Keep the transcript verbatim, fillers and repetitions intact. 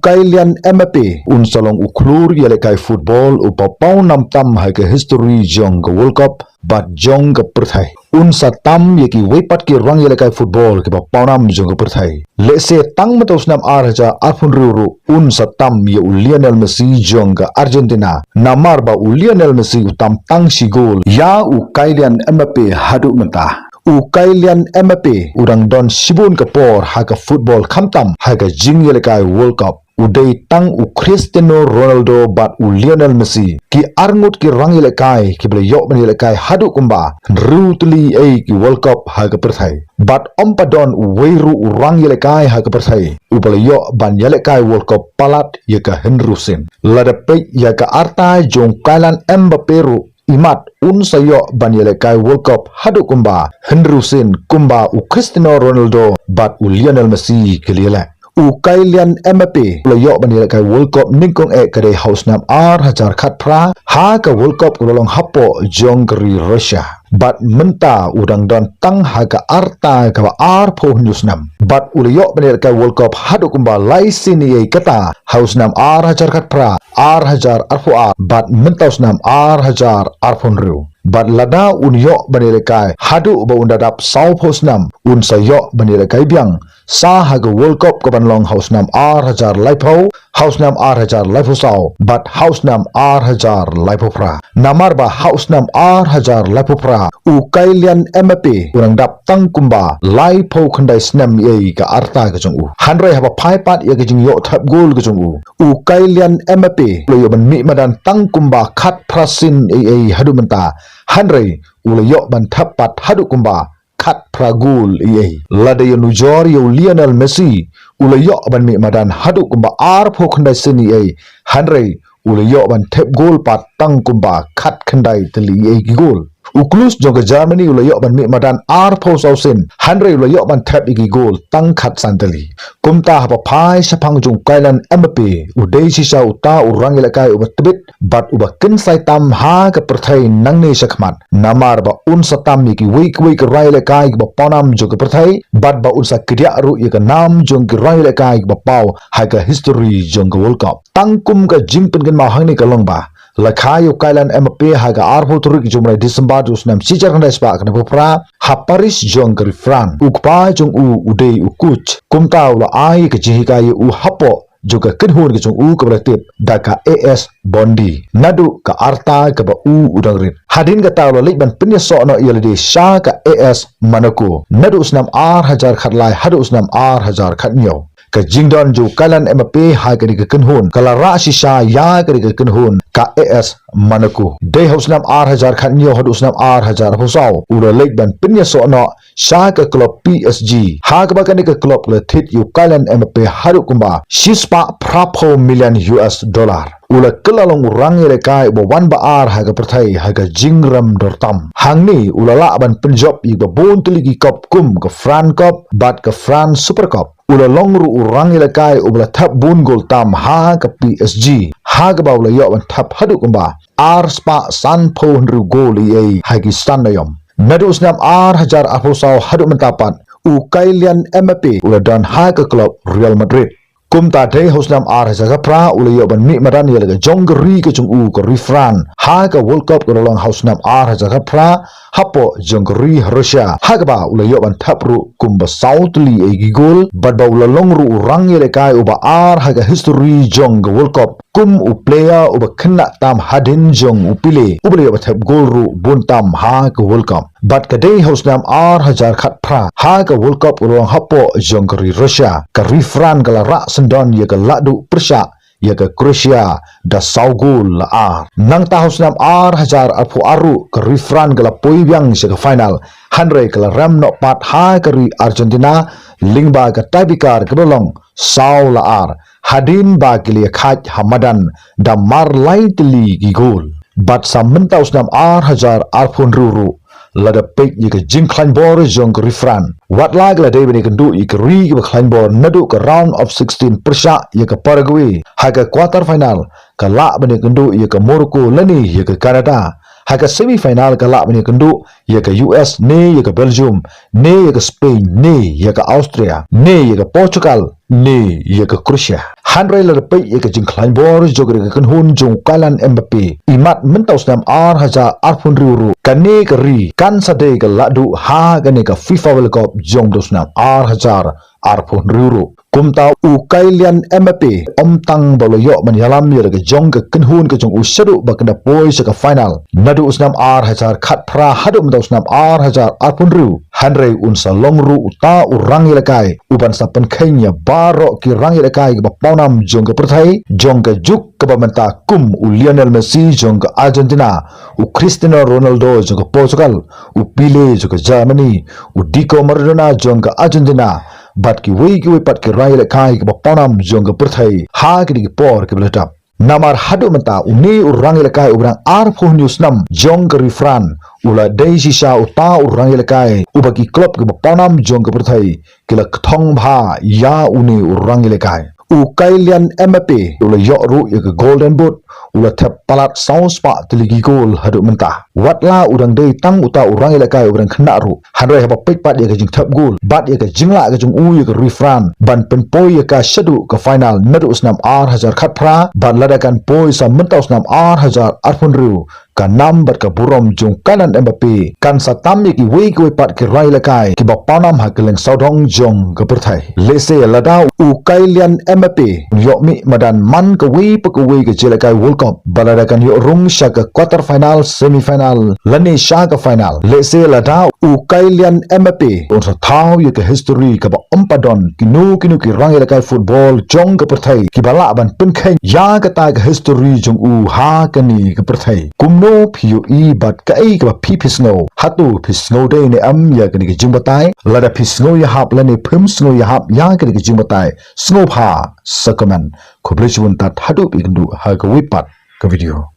Kylian Mbappe un sa long u khlur ïalehkai football uba pawnam tam ha ka history jong ka World Cup bad jong ka pyrthei. Un sa tam ïa kiwei pat ki rangïalehkai football kiba pawnam jong ka pyrthei. Lehse tang mynta u snem ar hajar arphew hynriew ruh un sa tam ïa u Lionel Messi jong ka Argentina. Namar ba u Lionel Messi u tam tang shi gol ïa u Kylian Mbappe haduh mynta. U Kylian Mbappe u dang don shibun ka por ha ka football khamtam ha ka jingïalehkai World Cup. U dei tang u Cristiano Ronaldo bad u Lionel Messi, ki arngut ki rangïalehkai kiba la ïoh ban ïalehkai haduh kumba hynriew tylli ei ki World Cup ha ka pyrthei. Bad ym pat don uwei ruh u rangïalehkai ha ka pyrthei uba la ïoh ban ïalehkai World Cup palat ïa ka hynriew sien. Lada peit ïa ka arta jong u Kylian Mbappe ruh, imat un sa ïoh ban ïalehkai World Cup haduh kumba hynriew sien kumba u Cristiano Ronaldo bad u Lionel Messi ki la ïaleh. U Kylian Mbappe u la ïoh ban ïalehkai World Cup nyngkong eh ka dei ha u snem ar hajar khatphra ha ka World Cup kaba la long hapoh jong ka ri Russia. Bad mynta u dang don tang ha ka arta kaba arphew hynñiew snem. Bad u la ïoh ban ïalehkai World Cup haduh kumba lai sien ei kata ha u snem ar hajar khatphra, ar hajar arphew ar bad mynta u snem ar hajar arphew hynriew. Bad lada un ïoh ban ïalehkai haduh ba un da dap sawphew snem, un sa ïoh ban ïalehkai biang sa ha ka World Cup kaban long ha u snem ar hajar laiphew, ha u snem ar hajar laiphew saw bad ha u snem ar hajar laiphew phra. Namar ba ha u snem ar hajar laiphew phra u Kylian Mbappe u dang dap tang kumba laiphew khyndai snem ei ka arta ka jong u. Hynrei haba phai pat ïa ka jingïoh thep gol ka jong u, u Kylian Mbappe u la ïoh ban mih madan tang kumba khatphra sien ei ei haduh mynta. Hynrei u la ïoh ban thep pat haduh kumba khatphra gol ei ei. Lada ïanujor ïa u Lionel Messi, u la ïoh ban mih madan haduh kumba arphew khyndai sien ei ei. Hynrei u la ïoh ban thep gol pat tang kumba khatkhyndai tylli ei ei ki gol. U Klose jong ka Germany u la ïoh ban mih madan arphew saw sien, hynrei u la ïoh ban thep ïa ki gol tang khatsan tylli. Kumta haba phai shaphang jong u Kylian Mbappe, u dei shisha uta u rangïalehkai uba tbit bad uba kynsai tam ha ka pyrthei nangne shakhmat. Namar ba un sa tam ïa kiwei kiwei ki rangïalehkai kiba pawnam jong ka pyrthei bad ba un sa kdiah ruh ïa ka nam jong ki rangïalehkai kiba paw ha ka history jong ka World Cup. Tang kum ka jingpynkynmaw hangne ka long ba la kha ïa u Kylian Mbappe ha ka arphew tarik jong u bnai December jong u snem shi hajar khyndai spah khyndai phew phra ha Paris jong ka ri France. U kpa jong u u dei u coach. Kumta u la ai ka jinghikai ïa u hapoh jong ka kynhun ka jong u kaba la tip da ka A S Bondy naduh ka arta kaba u u dang rit. Hadien kata u la leit ban pynïasoh noh ïa lade sha ka A S Monaco naduh u snem ar hajar khatlai haduh u snem ar hajar khathynñiew. Ka jingdon jong u Kylian Mbappe ha kane ka kynhun ka la rah shisha ïa kane ka kynhun ka A S Monaco. Dei ha u snem ar hajar khathynñiew haduh u snem ar hajar arphew saw u la leit ban pynïasoh noh sha ka club P S G, ha kaba kane ka club ka la thied ïa u Kylian Mbappe haduh kumba shi spah phraphew million U S dollar. U la kylla long u rangïalehkai uba wan ba ar ha ka pyrthei ha ka jingrem dor tam. Hangne u la lah ban pynjop ïa kiba bun tylli ki cup kum ka France Cup bad ka France Super Cup. U la long ruh u rangïalehkai uba la thep bun gol tam ha ka P S G, ha kaba u la ïoh ban thep haduh kumba ar spah sanphew hynriew gol ei ei ha ki san aïom. Naduh u snem ar hajar arphew saw haduh mynta pat, u Kylian Mbappe u la don ha ka club Real Madrid. Kumta dei ha u snem ar hajar khatphra u la ïoh ban mih madan ïa la ka jong ka ri ka jong u ka ri France ha ka World Cup kaba la long ha u snem ar hajar khatphra hapoh jong ka ri Russia, ha kaba u la ïoh ban thep ruh kumba saw tylli ei ki gol bad ba u la long ruh u rangïalehkai uba ar ha ka history jong ka World Cup kum u player uba khynnah tam hadien jong u Pele uba la ïoh ban thep gol ruh bun tam ha ka World Cup. Bad ka dei ha u snem ar hajar khatphra ha ka World Cup kaba la long hapoh jong ka ri Russia, ka ri France ka la rah syndon ïa ka lahduh pyrshah ïa ka Croatia da saw gol la ar. Nangta ha u snem ar hajar arphew ar ruh ka ri France ka la poi biang sha ka final, hynrei ka la rem noh pat ha ka ri Argentina lyngba ka tiebreaker kaba la long saw la ar hadien ba ki la ïakhaid ha madan da mar lai tylli ki gol. Bad sa mynta u snem ar hajar arphew hynriew ruh, lada peit ïa ka jingkhlaiñ bor jong ka ri France, wat la ka la dei ban ïakynduh ïa ka ri kaba khlaiñ bor naduh ka round of sixteen pyrshah ïa ka Paraguay, ha ka quarter final ka lah ban ïakynduh ïa ka Morocco lane ïa ka Canada, ha ka semi final ka lah ban ïakynduh ïa ka U S ne ïa ka Belgium ne ïa ka Spain ne ïa ka Austria ne ïa ka Portugal ne ïa ka Croatia. Hynrei lada peit ïa ka jingkhlaiñ bor jong ka kynhun jong u Kylian Mbappe, imat mynta u snem ar hajar arphew hynriew ruh, kane ka ri kan sa dei ka la duh ha kane ka FIFA World Cup jong u snem ar hajar arphew hynriew ruh. Kumta u Kylian Mbappe ym tang ba u la ïoh ban ïalam ïa la ka jong ka kynhun ka jong u shaduh ba kan da poi sha ka final naduh u snem ar hajar khatphra haduh mynta u snem ar hajar arphew hynriew, hynrei un sa long ruh uta u rangïalehkai uban sa pynkheiñ ïa baroh ki rangïalehkai kiba pawnam jong ka pyrthei jong ka juk kaba mynta, kum u Lionel Messi jong ka Argentina, u Cristiano Ronaldo jong ka Portugal, u Pele jong ka Germany, u Diego Maradona jong ka Argentina, bad kiwei kiwei pat ki rangïalehkai kiba pawnam jong ka pyrthei ha kine ki por kiba la dep. Namar haduh mynta une u rangïalehkai uba dang arphew hynñiew snem jong ka ri France u la dei shisha uta u rangïalehkai uba ki klub kiba pawnam jong ka pyrthei ki la kthong bha ïa une u rangïalehkai. U Kylian Mbappe u la ïoh ruh ïa ka Golden Boot, u la thep palat saw spah tylli ki gol haduh mynta. Wat la u dang dei tang uta u rangïalehkai uba dang khynnah ruh, hynrei haba peit pat ïa ka jingthep gol bad ïa ka jinglah ka jong u ïa ka ri France ban pynpoi ïa ka shaduh ka final naduh u snem ar hajar khatphra, bad lada kan poi sa mynta u snem ar hajar arphew hynriew, ka nam bad ka burom jong u Kylian Mbappe kan sa tam ïa kiwei kiwei pat ki rangïalehkai kiba pawnam ha kylleng sawdong jong ka pyrthei. Lehse lada u Kylian Mbappe un ïoh mih madan man kawei pa kawei ka jingïalehkai World Cup, bad lada kan ïoh rung sha ka quarter final, semi final lane sha ka final, lehse lada u Kylian Mbappe un sa thaw ïa ka history kaba ym pat don kino kino ki rangïalehkai football jong ka pyrthei kiba lah ban pynkheiñ ïa kata ka history jong u ha kane ka pyrthei. Kumno phi ïohi bad kaei kaba phi phi sngew? Hato phi sngew dei ne em ïa kane ka jingbatai? Lada phi sngew ïahap lane phim sngew ïahap ïa kane ka jingbatai, sngewbha sa comment. Khublei shibun tad haduh ba ïakynduh ha kawei pat ka video.